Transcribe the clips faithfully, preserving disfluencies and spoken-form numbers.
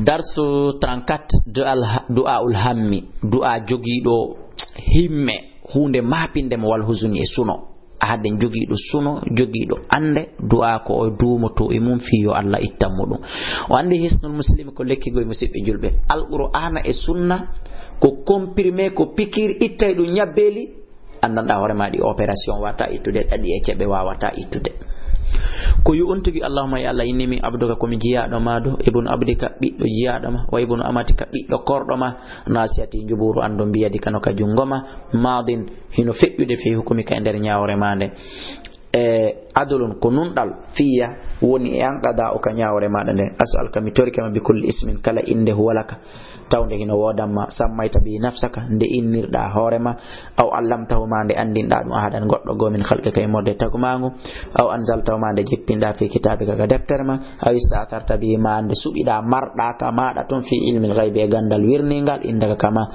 Darsu trente-quatre, du'a ul hammi, du'a jogiiɗo himme, huunde maapinde mo, wal husuni e suno. Ahaden jogiiɗo suno, jogiiɗo annde, du'a ko o duumoto e mum fii yo Allah ittan mo ɗum. O anndi Hisnul Muslim ko lekki goy, musiɓɓe julɓe. Alqur'aana e sunna ko comprimé, ko pikiir, ittay ɗum ñabbeeli, anndanɗaa hoore maa ɗi opération waawataa ittude, ɗaɗi e ceɓe waawataa ittude. Ko yo on tigi, Allahumma ya Allah, inni min abduka, ko mi jiyaaɗo maa do, ibnu abdika, ɓiɗɗo jiyaaɗo maa, wa ibnu amatika, ɓiɗɗo korɗo maa, nasiyati, njuɓɓuru an ɗon, biyadika, no ka junngo maa, maadin, hino feƴƴude, fi hukumika, e nder ñaawre maa nde. E adlun, ko nunɗal, fiyya, woni e an, qada'uka, ñaawre maaɗa nden. As'aluka, mi torike ma, bi kulli ismin, kala innde, huwa laka, tawnde hino woodan ma, sammayta bihi nafsaka, nde innirɗaa hoore ma, aw allamtahu, ma nde anndinɗaa ɗum, ahadan, goɗɗo goo, min khalqika, immorde tagu maa ngu, aw anzaltahu, ma nde jippinɗaa, fi kitaabika, ka deftere ma, aw ista'tharta bihi, ma nde suɓiɗaa, marɗaa ka maaɗa tun, fi ilmil ghaybi, e ganndal wirniingal, indaka, ka maa,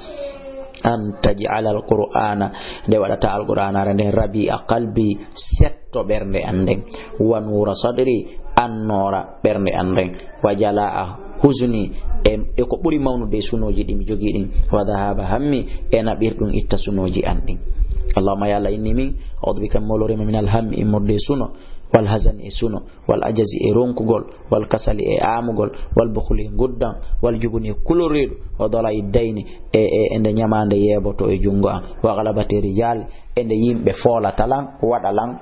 an taj'ala alqur'ana, nde waɗata alqur'anaare nden, rabi'a qalbi, setto ɓernde an nden, wa nuura sadri, annoora ɓernde an nden, wa jala'a huzni, e, e ko ɓuri mawnude e sunooji ɗi mi jogii ɗin, wa dhahaba hammi, e naɓirɗum itta sunooji an ɗin. Allahumma ya Allah, inni min a'udhu bika, mi moloriima, min alhammi, immorde e suno, wal hazani, e suno, wal ajazi, e ronkugol, wal kasali, e aamugol, wal bukhli, e nguddan, wal jubuni, e kuloreeɗu, wa dala'i dayni, e, e, e nde ñamaande yeeboto e junngo am, wa ghalabati rijal, e nde yimɓe foolata lan, waɗa lan,